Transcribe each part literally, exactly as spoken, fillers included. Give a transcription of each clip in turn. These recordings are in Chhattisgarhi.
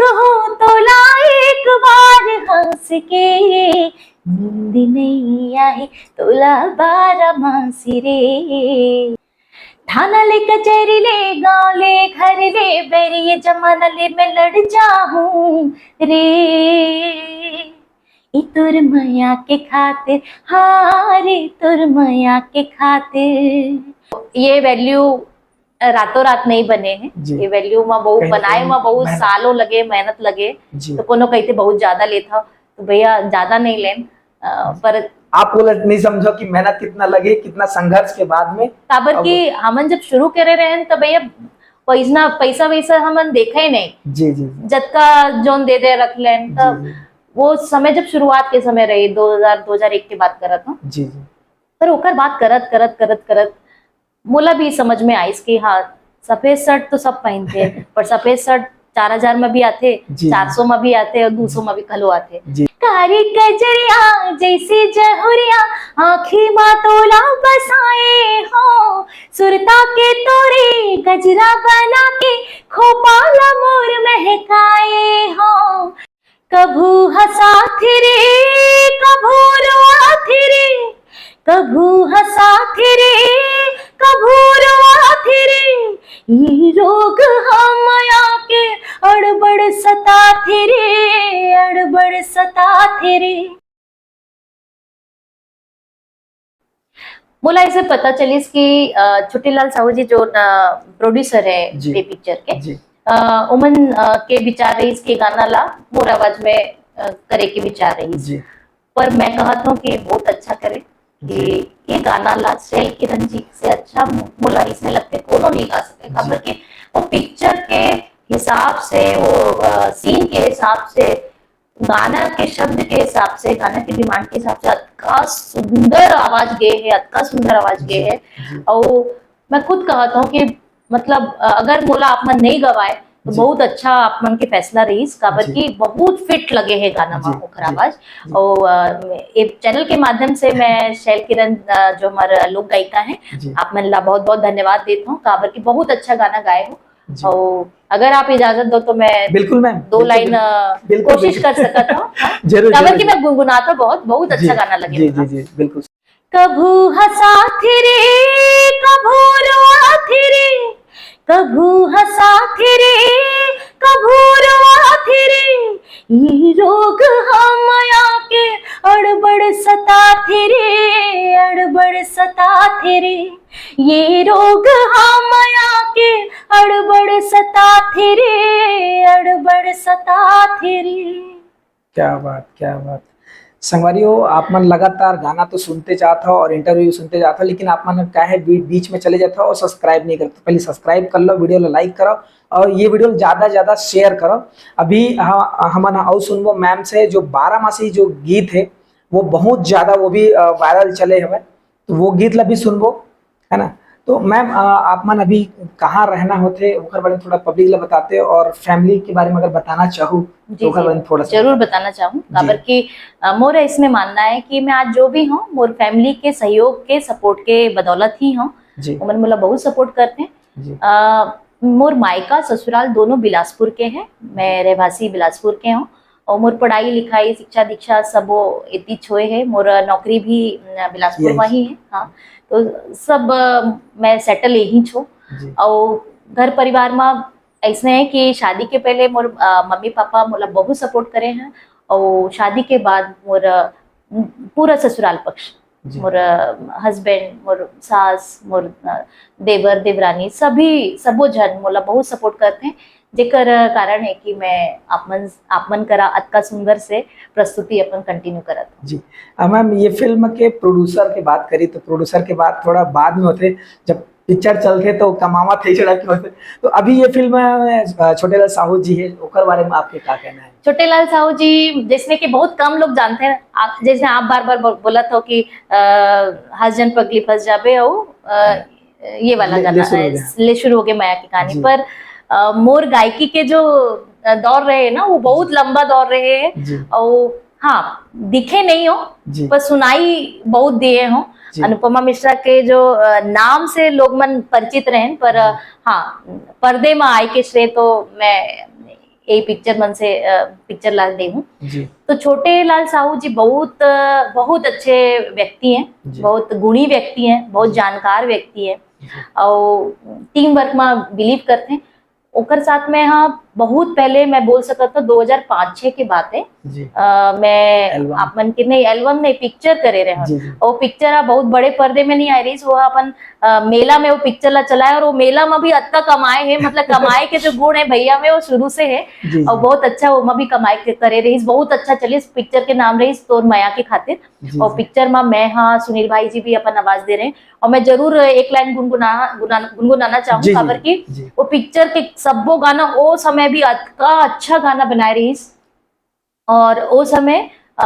कहूँ तोला एक बार हंस के, नींद नहीं आए तोला बारा मासी रे। थाना ले, कचहरी ले, गांव ले, घर ले, बैरी ये जमाना ले मैं लड़ जाहूँ रे। ई तोर मया के खातिर, हाँ रे, तोर मया के खातिर। ये वैल्यू रातों रात नहीं बने हैं। जी। ये वैल्यू में बहुत कहीं ना बनाए कहीं में बहुत मेहनत। सालों लगे, मेहनत लगे। जी। तो कोनो कहते बहुत ज्यादा लेता, तो भैया ज्यादा नहीं लेन, अ, पर आप बोला नहीं समझो कि मेहनत कितना लगे, कितना संघर्ष के बाद में। काबर अब कि हमन जब शुरू करे रहे हैं, तो भैया पैसा, पैसा वैसा हमन देखा ही नहीं। जी, जी, जी। जतका जोन दे दे रख लेन, जी, तब जी। वो समय जब शुरुआत के समय रही, दो हज़ार, दो हज़ार एक के बात करत हूँ। जी, जी। पर ओकर बात करत, करत, करत, करत मोला भी समझ में आइस कि हाँ, सफेद शर्ट तो सब पहनथे, पर सफेद शर्ट चार हज़ार में भी आथे, जी। चार सौ में भी आथे और दो सौ में भी घलो आथे। जी। कारी कजरिया जैसे जहुरिया, आँखी मा तोला बसाए हो, सुरता के तोरे गजरा बना के, खोपा ला मोर महकाए हो। कभू हंसाथे रे, कभू रोआथे रे, कभू हंसाथे रे, कभू रोआथे रे, ये रोग हा मया के अड़बड़ सताथे रे, अड़बड़ सताथे रे। मोला ऐसे पता चलिस कि, अ, छोटे लाल साहू जी जो, अ, प्रोड्यूसर है जी। ये पिक्चर के, जी। अ, उमन, अ, के विचार रहिस के गाना ला मोर आवाज में, अ, करे के विचार रहिस। जी। पर मैं कहत हूँ कि बहुत अच्छा करे कि जी। ये गाना ला शैल किरण जी से अच्छा मो-, मोला इसमें लगते कोनो नहीं गा सके, जी। काबर कि वो पिक्चर के हिसाब से, वो, अ, सीन के हिसाब से, गाना के शब्द के हिसाब से, गाना के डिमांड के हिसाब से अतका सुंदर आवाज गे हे, अतका सुंदर आवाज गे जी, हे। जी। अउ मैं खुद कहत हूँ कि मतलब, अ, अगर मोला आप मन नहीं गवाए, तो जी। बहुत अच्छा आप मन के फैसला रहिस, काबर जी। कि बहुत फिट लगे हे गाना जी, मा ओखर जी, आवाज। जी। अउ, अ, ए चैनल के माध्यम से मैं शैल किरण, अ, जो हमारा लोक गायिका है, जी। आप मन ला बहुत-बहुत धन्यवाद देत हूँ, काबर कि बहुत अच्छा गाना गाए हो। जी। अउ अगर आप इजाजत दो तो मैं बिल्कुल मैम, दो बिल्कुल, लाइन, बिल्कुल। अ, बिल्कुल, कोशिश बिल्कुल। कर सकत हूँ, हाँ? जरूर, काबर जरूर, कि जरूर। मैं गुनगुनात हूँ बहुत, बहुत अच्छा जी, गाना लगे जी, मोला। जी, जी, बिल्कुल। कभू हंसाथे रे, कभू रोआथे रे, कभू हंसाथे रे, कभू रोआथे रे, ये रोग हा मया के अड़बड़ सताथे रे, अड़बड़ सताथे रे, ये रोग हा मया के अड़बड़ सताथे रे, अड़बड़ सताथे रे। क्या बात, क्या बात। संगवारी हो, आप मन लगातार गाना तो सुनते जात हो और इंटरव्यू सुनते जात हो, लेकिन आप मन काहे बी-, बीच में चले जात हो और सब्सक्राइब नहीं करते। पहले सब्सक्राइब कर लो, वीडियो ला लाइक करो और ये वीडियो ला ज्यादा से ज्यादा शेयर करो। अभी ह-, हमन अउ सुनबो मैम से, जो बारामासी जो गीत है, वो बहुत ज्यादा, वो भी, अ, वायरल चले हवे, तो वो गीत ला भी सुनबो, है ना? तो मैम, अ, आप मन अभी कहाँ रहना होथे, ओकर बारे में थोड़ा पब्लिक ला बताते और फैमिली के बारे में अगर बताना चाहू, जी, तो ओकर जी, बारे में थोड़ा सा जरूर बताते। बताना चाहूँ, जी। काबर कि, अ, मोर इसमें मानना है कि मैं आज जो भी हूँ, मोर फैमिली के सहयोग के, सपोर्ट के बदौलत ही हूँ। जी। ओमन मोला बहुत सपोर्ट करते हैं। जी। अ, मोर मायका ससुराल दोनों बिलासपुर के हैं, मैं रहवासी बिलासपुर के हूँ और मोर पढ़ाई लिखाई, शिक्षा दीक्षा सबो एतीच होए है। मोर नौकरी भी, अ, बिलासपुर यही। में ही है। हाँ, तो सब, अ, मैं सेटल यही छो। जी। और घर परिवार में ऐसने है कि शादी के पहले मोर, अ, मम्मी पापा मोला बहुत सपोर्ट करे हैं और शादी के बाद मोर, अ, पूरा ससुराल पक्ष, जी। मोर, अ, हस्बैंड, मोर सास, मोर, अ, देवर, देवरानी, सभी, सबो झन मोला बहुत सपोर्ट करते हैं, जेकर, अ, कारण है कि मैं आप मन, आप मन करा अतका सुंदर से प्रस्तुति अपन कंटिन्यू करत हूँ। जी। अ, मैम, ये फिल्म के प्रोड्यूसर के बात करी तो प्रोड्यूसर के बात थोड़ा बाद में होथे, जब पिक्चर चलथे तो कमावत हे जड़ा के होथे। तो अभी ये फिल्म में, अ, छोटे लाल साहू जी है, ओकर बारे में आपके का कहना है? छोटे लाल साहू जी, जैसे कि बहुत कम लोग जानते हैं, आप, जैसे आप बार-बार बोल-, बोलत हो कि, अ, हंस झन पगली फंस जाबे, अउ, अ, ये वाला ले, गाना, ले शुरू हो अ, गया। ले शुरू हो गया मया की कहानी। जी। पर, अ, मोर गायकी के जो, अ, दौर रहे ना, वो बहुत जी। लंबा दौर रहे है। जी। और हाँ, दिखे नहीं हो, जी। पर सुनाई बहुत दिए हो। जी। अनुपमा मिश्रा के जो, अ, नाम से लोग मन परिचित रहें, पर, अ, जी। हाँ, पर्दे में आए के श्रेय तो मैं ए पिक्चर मन से, अ, पिक्चर ला दे हूँ। जी। तो छोटे लाल साहू जी बहुत, अ, बहुत अच्छे व्यक्ति हैं, जी। बहुत गुणी व्यक्ति हैं, बहुत जी। जानकार व्यक्ति हैं, जी। और टीम वर्क में बिलीव करते हैं। ओकर साथ में, हाँ, बहुत पहले मैं बोल सकत हूँ, दो हज़ार पाँच छः के बात है। जी। अ, मैं एल्बम। आप मन के, नहीं, एल्बम नहीं, पिक्चर करे रहे हैं। जी, जी। वो पिक्चर अब बहुत बड़े पर्दे में नहीं आए रही, वो अपन, अ, मेला में वो पिक्चर ला चलाए, और वो मेला में भी अतका कमाए है, मतलब, कमाए के जो गुण है भैया में, वो शुरू से है। जी, और जी। बहुत अच्छा वो में भी कमाए के करे रही, बहुत अच्छा चलिस। पिक्चर के नाम रही तोर मया के खातिर। जी, और जी। पिक्चर में मैं, हाँ, सुनील भाई जी भी अपन आवाज दे रहे हैं, और मैं जरूर एक लाइन गुनगुना, गुना-, गुनगुनाना चाहूँ, जी, जी, काबर कि जी। वो पिक्चर के सब्बो गाना, वो समय भी अतका अच्छा गाना बनाए रहीस। और वो समय, अ,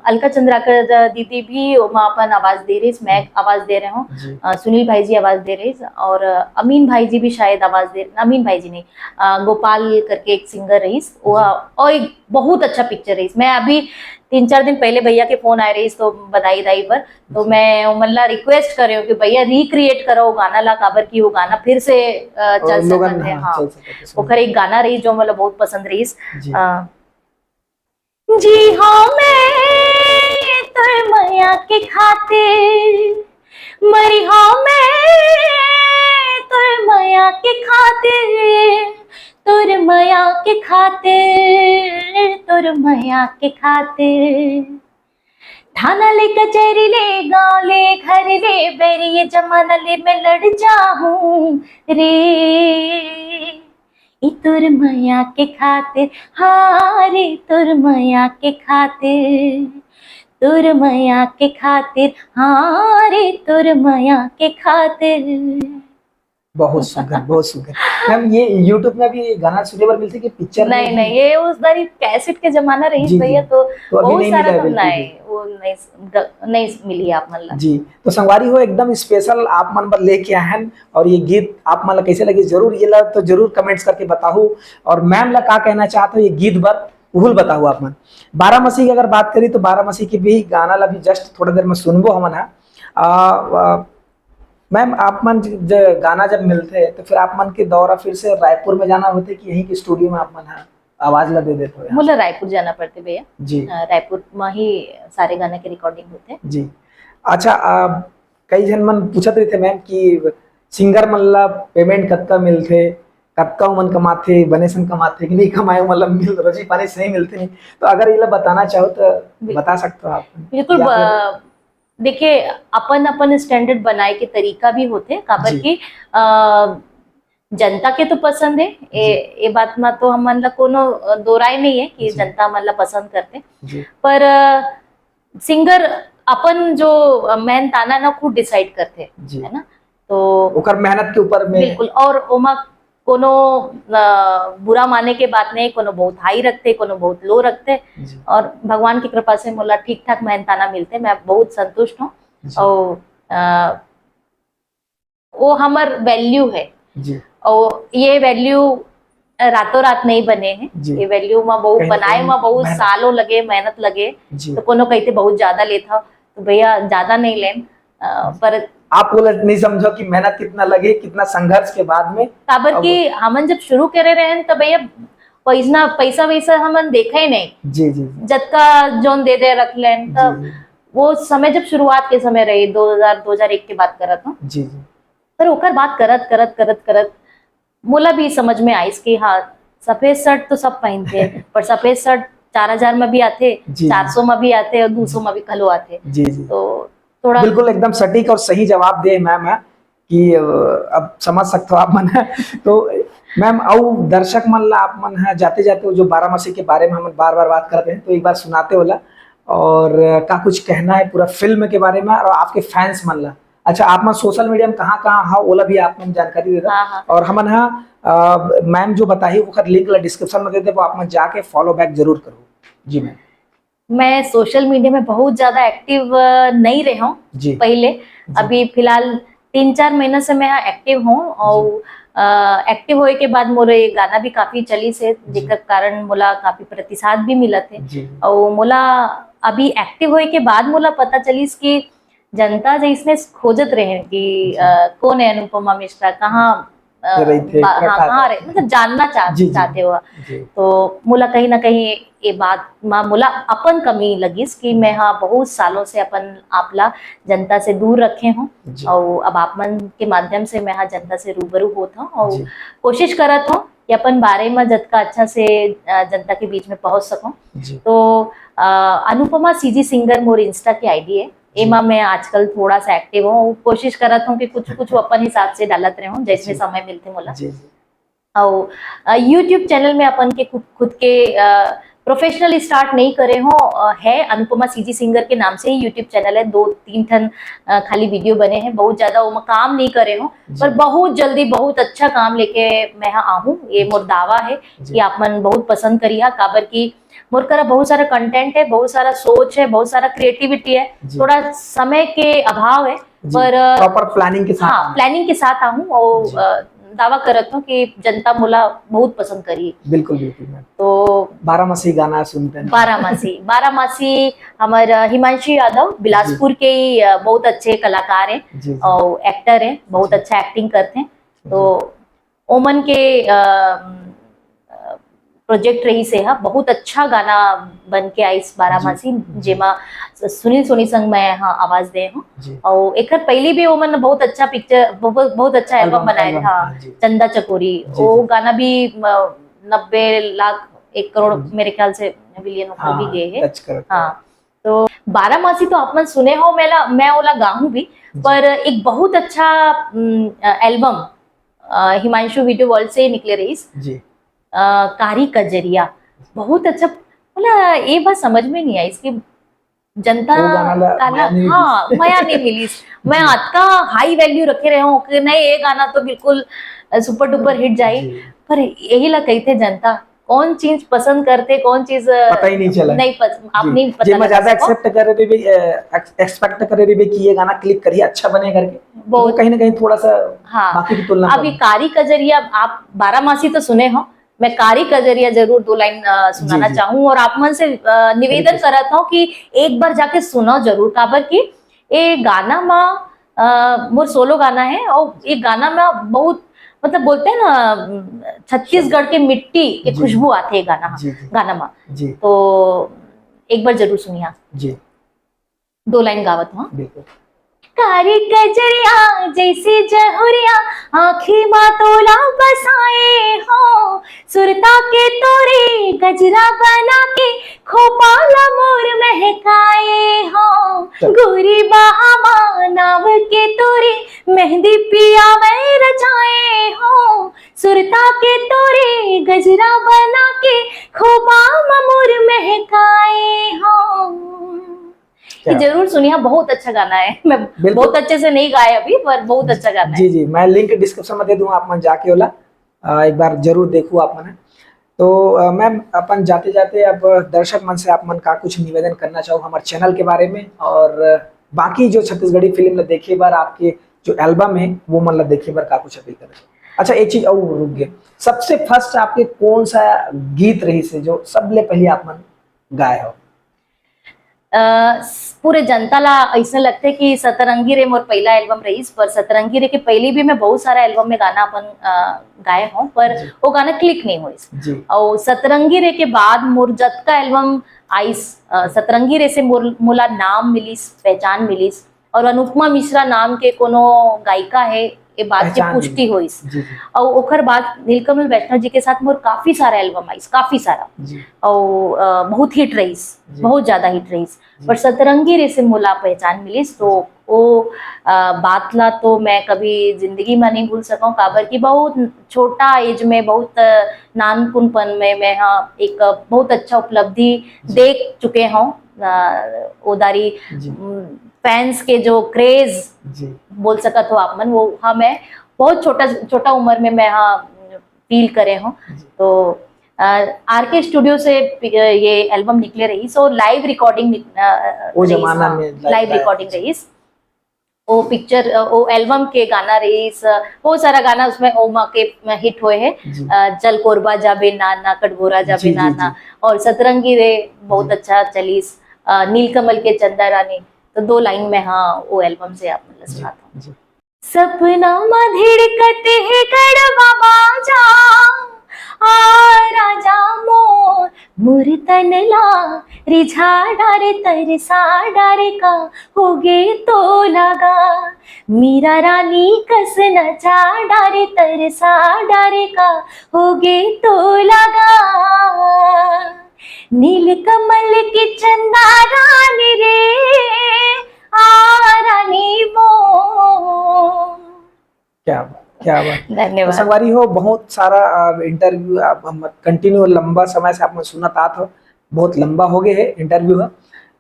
अलका चंद्राकर द-, दीदी भी ओमा अपन आवाज दे रहीस, मैं हम्म। आवाज दे रहे हूँ, जी। अ, सुनील भाई जी आवाज दे रहीस, और अमीन भाई जी भी शायद आवाज दे, अमीन भाई जी नहीं, अ, गोपाल करके एक सिंगर रहीस, वो, जी। और एक बहुत अच्छा पिक्चर रहीस। मैं अभी तीन चार दिन पहले भैया के फोन आए रहीस, तो बधाई दाई पर, तो जी। मैं ओमन ला रिक्वेस्ट करे हूँ कि भैया रिक्रिएट करो वो गाना ला, काबर कि वो गाना फिर से, अ, और चल लोगन, सकत है। हाँ, हाँ। चल सकत है, सुन ओकर एक गाना रहीस जो मोला बहुत पसंद रहीस। जी। अ, जी हाँ, मैं तोर मया के खातिर, मरी हाँ, मैं तोर मया के खातिर, तोर मया के खातिर, तोर मया के खातिर। थाना ले, कचहरी ले, गांव ले, घर ले, बैरी ये जमाना ले मैं लड़ जाहूं रे। ई तोर मया के खातिर, हाँ रे, तोर मया के खातिर, तोर मया के खातिर, हाँ रे, तोर मया के खातिर। बहुत सुंदर, बहुत सुंदर। मैम, ये YouTube में भी गाना सुने बर मिलथे कि पिक्चर में नहीं, भी? नहीं, ये उस बारी कैसेट के जमाना रहीस जी, जी। भैया, तो तो अभी बहुत नहीं सारा मिला है तो बिल्कुल नहीं, भी। वो नहीं स-, ग-, नहीं मिली आप मन ला। जी, तो संगवारी हो, एकदम स्पेशल आप मन बर लेके आए हैं, और ये गीत आप मन ला कैसे लगी, जरूर, ये ला तो जरूर कमेंट्स करके बताहू, और मैम ला का कहना चाहत हो ये गीत बर, उहुल बताहू आप मन। बारामासी की अगर बात करी तो बारामासी की भी गाना ला भी जस्ट थोड़ा देर में सुनबो हमन हा। आ, आ, मैम, आप मन ज-, ज-, गाना जब मिलथे, तो फिर आप मन के दौरा फिर से रायपुर में जाना होथे कि यहीं के स्टूडियो में आप मन ह आवाज ला दे देत हो यहाँ? मोला रायपुर जाना पड़थे भैया। जी। अ, रायपुर में ही सारे गाना के रिकॉर्डिंग होथे। जी। अच्छा, अ, कई झन मन पूछत रहिथे मैम कि सिंगर मन ला पेमेंट कतका मिलथे, कतका उमन कमाथे, बने सन कमाथे कि नहीं कमाए, मतलब मिल, रोजी पानी सही मिलथे नहीं, तो अगर ये ला बताना चाहो तो बिल्कुल। बता सकते हो आप? बिल्कुल, या फिर ब-, देखिए, अपन, अपन स्टैंडर्ड बनाए के तरीका भी होथे, काबर जी। कि, अ, जनता के तो पसंद है, ए, जी। ए बात में तो हमन ला कोनो, अ, दो राय नहीं है कि जी। जनता हमन ला पसंद करथे। जी। पर, अ, सिंगर अपन जो, अ, मेहनताना ना खुद डिसाइड करथे, जी। है ना? तो ओकर मेहनत के ऊपर में बिल्कुल, और ओमा कोनो, अ, बुरा माने के बात नहीं, कोनो बहुत हाई रखथे, कोनो बहुत लो रखथे, जी। और भगवान की कृपा से मोला ठीक-ठाक मेहनताना मिलथे, मैं बहुत संतुष्ट हूँ। जी। और, अ, वो हमर वैल्यू है। जी। और ये वैल्यू रातों रात नहीं बने हैं। जी। ये वैल्यू में बहुत कहीं ना बनाए कहीं में बहुत मेहनत। सालों लगे, मेहनत लगे। जी। तो कोनो कहिथे बहुत ज्यादा लेथा, तो भैया ज्यादा नहीं लेन, अ, पर आप वो नहीं समझो कि मेहनत कितना लगे, कितना संघर्ष के बाद में। काबर अब कि हमन जब शुरू करे रहे हैं, तो भैया पैसा, पैसा वैसा हमन देखा ही नहीं। जी, जी, जी। जतका जोन दे दे रख लेन, तो जी, जी। वो समय जब शुरुआत के समय रही, दो हज़ार, दो हज़ार एक की बात करत हूँ। जी, जी। पर ओकर बात करत, करत, करत, करत मोला भी समझ में आइस कि हाँ, सफेद शर्ट तो सब पहनथे, पर सफेद शर्ट चार हज़ार में भी आथे, जी। चार सौ में भी आथे और दो सौ में भी घलो आथे। जी, जी। तो थोड़ा बिल्कुल एकदम सटीक और सही जवाब दे मैम ह कि, अ, अब समझ सकते हो आप मन ह। तो मैम, अउ दर्शक मन ला आप मन ह जाते-जाते वो जो बारामासी के बारे में हमन बार-बार बात करते हैं, तो एक बार सुनाते वाला और, अ, का कुछ कहना है पूरा फिल्म के बारे में और आपके फैंस मन ला? अच्छा, आप मन सोशल मीडिया में कहाँ-कहाँ हव, ओला भी आप मन जानकारी दे दो। हाँ, हाँ। और हमन ह, अ, मैम जो बताही, ओकर लिंक ला डिस्क्रिप्शन में दे देबो, आप मन जाके फॉलो बैक जरूर करो। जी मैम। मैं सोशल मीडिया में बहुत ज्यादा एक्टिव, अ, नहीं रहे हूँ जी। पहले। जी। अभी फिलहाल तीन चार महीना से मैं यहाँ एक्टिव हूँ और, जी। अ, एक्टिव होए के बाद मोर ये गाना भी काफी चलिस हे, जी। जेकर कारण मोला काफी प्रतिसाद भी मिलत हे। जी। और मोला अभी एक्टिव होए के बाद मोला पता चलिस कि जनता जैसने खोजत रहे कि, जी। अ, कौन है अनुपमा मिश्रा, कहाँ अ, रहिथे, बा-, हाँ, रखा कहाँ था। रहे, मतलब जानना चाह-, जी, जी। चाहते हो। जी। तो मोला कहीं ना कहीं ये बात मा मोला अपन कमी लगिस कि मैं, हाँ, बहुत सालों से अपन आपला जनता से दूर रखे हूँ जी। और अब आप मन के माध्यम से मैं, हाँ, जनता से रूबरू होत हूँ और जी। कोशिश करत हूँ कि अपन बारे में जतका अच्छा से, अ, जनता के बीच में पहुँच सकूँ। जी। तो, अ, अनुपमा सीजी सिंगर मोर Insta के आईडी है, जी। एमा मैं आजकल थोड़ा सा एक्टिव हूँ, कोशिश करत हूँ कि कुछ, कुछ अपन हिसाब से डालत रहूँ, जैसे जी। समय मिलथे मोला। जी, जी। अउ, अ, YouTube चैनल में अपन के खुद, खुद के, अ, प्रोफेशनल स्टार्ट नहीं करे हो, अ, है अनुपमा सीजी सिंगर के नाम से ही YouTube चैनल है, दो तीन ठन, अ, खाली वीडियो बने हैं, बहुत ज्यादा ओमा काम नहीं करे हो, जी। पर बहुत जल्दी बहुत अच्छा काम लेके मैं यहाँ आहूँ, ये जी। मोर दावा है जी। कि आप मन बहुत पसंद करिहा, काबर कि मोर करा बहुत सारा कंटेंट है, बहुत सारा सोच है, बहुत सारा क्रिएटिविटी है, जी। थोड़ा समय के अभाव है, जी। पर, अ, प्रॉपर प्लानिंग के साथ हाँ, आना। प्लानिंग के साथ आहूँ और, जी। अ, दावा करत हूँ कि जनता मोला बहुत पसंद करी। बिल्कुल, बिल्कुल, मैम। तो बारामासी गाना सुनते हैं। बारामासी, बारामासी हमर, अ, हिमांशु यादव, बिलासपुर जी। के ही, अ, बहुत अच्छे कलाकार हैं जी, जी। और एक्टर हैं, बहुत जी। अच्छा एक्टिंग करते हैं। तो जी। ओमन के, अ, अ, प्रोजेक्ट रहिस हे, बहुत अच्छा गाना बन के आइस बारामासी, जी, जी। जेमा सुनील सोनी संग मैं, हाँ, आवाज दे हूँ। जी। और एकर पहले भी ओमन बहुत अच्छा पिक्चर, बहुत, बहुत अच्छा एल्बम एल्बम, बनाए एल्बम, थे, हाँ, हाँ, जी। चंदा चकोरी। जी, वो जी। गाना भी, अ, नब्बे लाख, एक करोड़, हम्म। मेरे ख्याल से बिलियन ऊपर हाँ, भी गए हैं। टच करता है। हाँ। तो बारामासी तो आप मन सुने हो, मैं ला, मैं ओला गाहूँ भी, जी। पर एक बहुत अच्छा, उम, अ, एल्बम, अ, हिमांशु वीडियो वर्ल्ड से निकले रहिस। जी। अ, कारी कजरिया, बहुत अच्छा, मतलब, ये बात समझ में नहीं आई इसकी, जनता वो गाना ला काला, मया नहीं मिलिस। हाँ, मया नहीं मिलिस। मैं जी। अतका हाई वैल्यू रखे रहे हूँ कि नहीं, ये गाना तो बिल्कुल, अ, सुपर डुपर हिट जाई। जी। पर यही ला कही थे जनता, कौन चीज पसंद करते, कौन चीज, अ, पता ही नहीं चला। नहीं पस-, आप जी। नहीं पता जेमा लगा ज्यादा सको। एक्सेप्ट करे रहिबे, अ, एक्स-, एक्सपेक्ट करे रहिबे कि ये गाना क्लिक करिए, अच्छा बने करके। तो वो बहुत। कहीं ना कहीं थोड़ा सा हाँ। बाकी की तुलना अब कम ये है। कारी कजरिया, आप बारामासी तो सुने हो, मैं कारी कजरिया जरूर दो लाइन, अ, सुनाना जी, जी। चाहूँ और आप मन से, अ, निवेदन बिल्कुल। करत हूँ कि एक बार जाके सुनो जरूर, काबर कि ये गाना मा, अ, मोर सोलो गाना है और ये गाना मा बहुत, मतलब, बोलते हैं ना, छत्तीगढ़ के मिट्टी के जी। खुशबू आथे ये गाना, जी, जी। गाना मा। जी। तो एक बार जरूर सुनिया। जी। दो लाइन गावत हूँ। बिल्कुल। कारी कजरिया जैसे जहुरिया, आँखी मा तोला बसाए हो, सुरता के तोरे गजरा बना के, खोपा ला मोर महकाए हो, चल। गोरी बाहा मा नाव के तोरे, मेहंदी पिया मैं रचाए हो, सुरता के तोरे गजरा बना के, खोपा मा मोर महकाए हो। क्या? ये जरूर सुनिए, बहुत अच्छा गाना है। मैं बिल्कुल। बहुत अच्छे से नहीं गाए अभी, पर बहुत अच्छा गाना है। जी, जी, मैं लिंक डिस्क्रिप्शन में दे दूंगा, आप मन जाके ओला, अ, एक बार जरूर देखो आप मन। तो, अ, मैम, अपन जाते-जाते अब दर्शक मन से आप मन का कुछ निवेदन करना चाहो हमारे चैनल के बारे में, और बाकी जो छत्तीसगढ़ी फिल्म ला देखे बर, आपके जो एल्बम है, वो मन ला देखे बर का कुछ अपील करना चाहो? अच्छा, एक चीज और रुक गए, सबसे फर्स्ट आपके कौन सा गीत रहिस हे जो सबले पहले आप मन गाए हो? अ, स-, पूरे जनता ला अइसने लगथे कि सतरंगी रे मोर पहला एल्बम रहिस, पर सतरंगी रे के पहले भी मैं बहुत सारा एल्बम में गाना अपन, अ, गाए हों, पर जी। वो गाना क्लिक नहीं होइस। जी। और सतरंगी रे के बाद मोर जतका एल्बम आइस, अ, सतरंगी रे से मोर, मोला नाम मिलिस, पहचान मिलिस, और अनुपमा मिश्रा नाम के कोनो गायिका है, ये बात की पहचान पुष्टि मिलिस। होइस। जी, जी। और ओकर बाद नीलकमल वैष्णव जी के साथ मोर काफी सारा एल्बम आइस, काफी सारा। जी। और, अ, बहुत हिट रहिस, जी। बहुत ज्यादा हिट रहिस। जी। पर सतरंगी रे से मोला पहचान मिलिस, तो जी। वो, अ, बात ला तो मैं कभी जिंदगी में नहीं भूल सकूं, काबर कि बहुत छोटा एज में, बहुत, अ, नानकुनपन में मैं, हाँ, एक बहुत अच्छा उपलब्धि जी। देख चुके हूँ। अ, ओदारी, जी। उम, फैंस के जो क्रेज जी। बोल सकत हो आप मन, वो, हाँ, मैं बहुत छोटा, छोटा उम्र में मैं, हाँ, फील करे हूँ। जी। तो, अ, आरके स्टूडियो से पि-, ये एल्बम निकले रहिस, सो लाइव रिकॉर्डिंग निक-, अ, वो रहिस, जमाना हाँ, में लाइव लाइव रिकॉर्डिंग लाइव। रहिस। वो पिक्चर, अ, वो एल्बम के गाना रहिस, अ, बहुत सारा गाना उसमें ओमा के हिट हुए हैं। जी। अ, चल कोरबा जाबे नाना, कटघोरा जी, जाबे जी, नाना, जी। और सतरंगी रे बहुत जी। अच्छा चलिस, अ, नीलकमल के चंदा रानी, तो दो लाइन में, हाँ, वो एल्बम से आप मतलब जी, सुनाता हूँ। जी। सपना म धिड़कत हे गड़वा बाजा, आ राजा मोर, मोर तन ला रिझा डारे, तरसा डारे का होगे तोला गा। मीरा रानी कस नचा डारे, तरसा डारे का होगे तोला गा। नील कमल के चंदा रानी रे, आ रानी मोर। क्या बात, क्या बात। तो धन्यवाद। संगवारी हो, बहुत सारा, अ, इंटरव्यू आप हम कंटिन्यू लंबा समय से आप मन सुनत आत हो, बहुत लंबा हो गए है इंटरव्यू ह।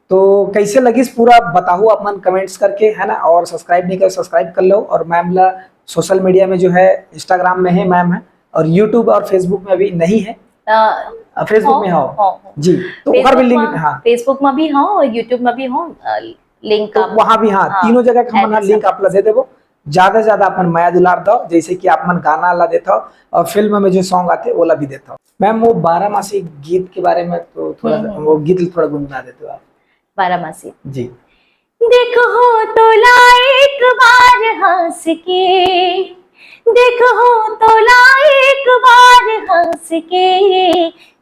तो कैसे लगिस पूरा बताहू आप मन कमेंट्स करके, है ना, और सब्सक्राइब नहीं करे, सब्सक्राइब कर लो, और मैम ला सोशल मीडिया में जो है, इंस्टाग्राम में है मैम है, और यूट्यूब और फेसबुक में अभी नहीं है। अ, अ, फेसबुक हो, में हो। हो, हो। जी, तो ओकर भी Facebook लिंक, में, हाँ। Facebook में भी हो और YouTube में भी हो, अ, लिंक तो आप, वहाँ भी, हाँ, हाँ, तीनों जगह के हमन हा address लिंक आप। आप ला दे देबो। ज्यादा से ज्यादा अपन मया दुलार दो, जैसे कि आप मन गाना ला देथो और फिल्म में जो सॉन्ग आथे, ओला भी देथो। मैम, वो बारह मासी गीत के बारे में तो थोड़ा, हम्म, हम्म। वो गीत थोड़ा गुनगुना देते हो आप। बारह मासी। जी। देखो तोला एक बार हंस के, देखो तोला एक बार हंस के,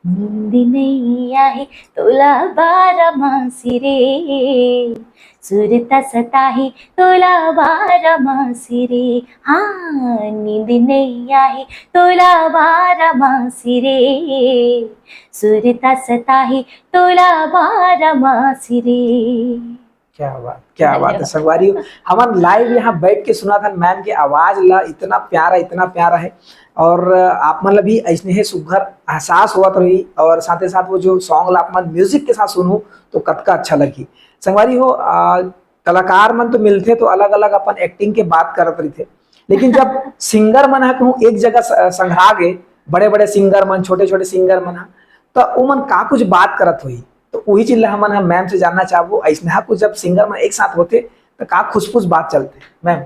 नींद नहीं आए तोला बारह मासी रे, सुरता सताही तोला बारह मासी रे, हाँ, नींद नहीं आए तोला बारह मासी रे, सुरता सताही तोला बारह मासी रे। क्या बात, क्या बात है धन्यवाद। संगवारी हो। हमन लाइव यहाँ बैठ के सुनत हन मैम के आवाज ला, इतना प्यारा, इतना प्यारा है। और आप मन ला भी ऐसने ही सुघर एहसास होवत रही, और साथे साथ वो जो सॉन्ग ला आप मन म्यूजिक के साथ सुनहू तो कतका अच्छा लगही। संगवारी हो, आ, कलाकार मन तो मिलथे तो अलग-अलग अपन एक्टिंग के बात करत रहिथे, लेकिन जब सिंगर मन ह कहूँ एक जगह स-, संघरा गे, बड़े-बड़े सिंगर मन, छोटे-छोटे सिंगर मन ह, त ओमन का कुछ बात करत होही? तो उही चीज ला हमन ह मैम से जानना चाहबो, अइसने ह कुछ जब सिंगर मन एक साथ होथे, त का खुसफुस बात चलथे, मैम?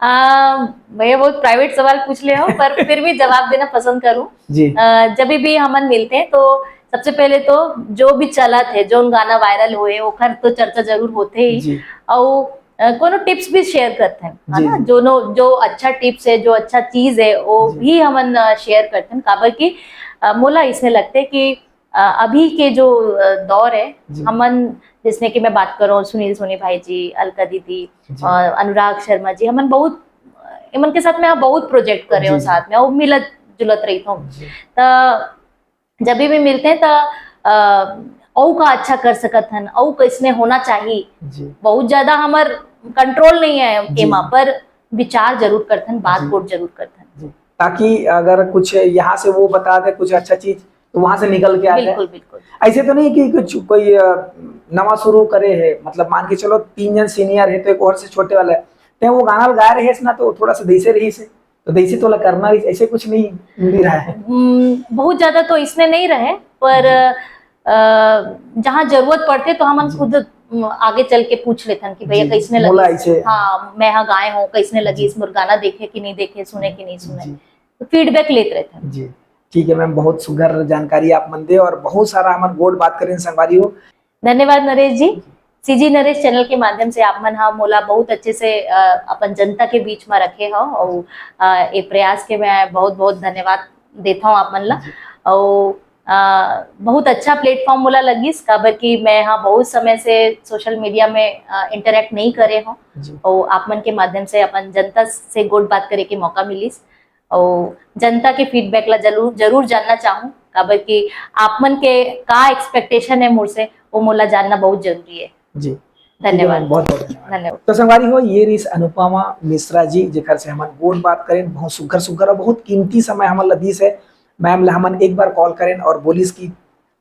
आ, भैया, बहुत प्राइवेट सवाल पूछ ले हो, पर फिर भी जवाब देना पसंद करूँ। जी। अ, जब भी हमन मिलते हैं, तो सबसे पहले तो जो भी चलत है, जोन गाना वायरल होए, ओखर तो चर्चा जरूर होथे ही। जी। अउ, अ, कोनो टिप्स भी शेयर करथन, है जी, ना? जी। जोनो, जो अच्छा टिप्स है, जो अच्छा चीज है, वो जी। भी हमन, अ, शेयर करथन। काबर कि, अ, मोला इसने लगते कि, अ, अभी के जो, अ, दौर है, जी। हमन, जैसे कि मैं बात करूँ, सुनील सोनी भाई जी, अलका दीदी, जी। और अनुराग शर्मा जी, हमन बहुत, इमन के साथ में हम बहुत प्रोजेक्ट करे हो जी, जी। साथ में, और मिलत जुलत रही थो। जी। त जब भी मिलते हैं, त, अ, अउ का अच्छा कर सकत हन, अउ कैसने होना चाहिए। जी। बहुत ज्यादा हमर कंट्रोल नहीं है जी, एमा, जी। पर विचार जरूर करथन, बात जी। कोट जरूर करथन। जी। ताकि अगर कुछ यहाँ से वो बता दे, कुछ अच्छा चीज, तो वहां से निकल के आ जाए। बिल्कुल, बिल्कुल। ऐसे तो नहीं कि कुछ कोई, अ, नवा शुरू करे है, मतलब, मान के चलो, तीन जन सीनियर है, तो एक और से छोटे वाला है, ते वो गाना गाए रहे ना, तो थोड़ा सा देसे रही से, तो देसी तोला करना भी ऐसे कुछ नहीं, नहीं रहा है। हम्म, बहुत ज्यादा तो इसने नहीं रहे, पर, जी। अ, जहाँ जरूरत पड़थे तो हमन जी। खुद, उम, आगे चल के पूछ लेथन कि भैया जी, कैसने मोला लगिस? ऐसे हाँ, मैं हा गाए हूँ, कैसने जी। लगिस, मोर गाना देखे कि नहीं देखे, सुने कि नहीं सुने, जी। तो फीडबैक लेत रहथन। जी, ठीक है मैम, बहुत सुघर जानकारी आप मन दे और बहुत सारा हमन गोठ बात करेन संगवारी हो। धन्यवाद नरेश जी। सीजी नरेश चैनल के माध्यम से आप मन हा मोला बहुत अच्छे से, अ, अपन जनता के बीच में रखे हो और, अ, ये प्रयास के मैं बहुत बहुत धन्यवाद देता हूँ आप मन ला। जी। और, अ, बहुत अच्छा प्लेटफॉर्म मोला लगिस, काबर कि मैं हा बहुत समय से सोशल मीडिया में, अ, इंटरैक्ट नहीं करे हूँ। जी। और आप मन के माध्यम से अपन जनता से गोठ बात करे के मौका मिलिस। और जनता के फीडबैक ला जरूर, जरूर जानना चाहूँ, काबर कि आप मन के का एक्सपेक्टेशन है मोर से, वो मोला जानना बहुत जरूरी है। जी। ठीक है धन्यवाद। मैम, बहुत बहुत धन्यवाद। धन्यवाद। तो संगवारी हो, ये रहिस अनुपमा मिश्रा जी, जेकर से हमन गोठ बात करेन, बहुत सुघर सुघर और बहुत कीमती समय हमन ला दीस है। मैम ला हमन एक बार कॉल करेन और बोलिस कि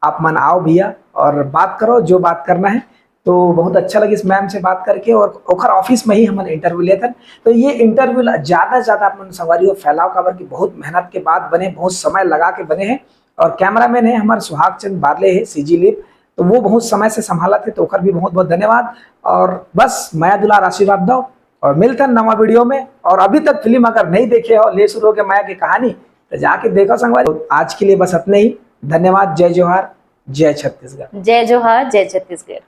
आप मन आओ भैया और बात करो जो बात करना है। तो बहुत अच्छा लगिस मैम से बात करके, और ओखर ऑफिस में ही हमन इंटरव्यू लेथन। तो ये इंटरव्यू ला ज्यादा से ज्यादा आप मन संगवारी हो फैलाओ, काबर कि बहुत मेहनत के बाद बने, बहुत समय लगा के बने हैं। और कैमरामैन है हमारे सुहाग चंद बारले है, सीजी लिप, तो वो बहुत समय से संभालत है, तो ओकर भी बहुत बहुत धन्यवाद। और बस मया दुलार आशीर्वाद दो और मिलथन नवा वीडियो में। और अभी तक फिल्म अगर नहीं देखे हो, ले शुरू हो के मया की कहानी, तो जाके देखो संगवारी। तो आज के लिए बस इतने ही। धन्यवाद। जय जोहार, जय छत्तीसगढ़। जय जोहार, जय छत्तीसगढ़।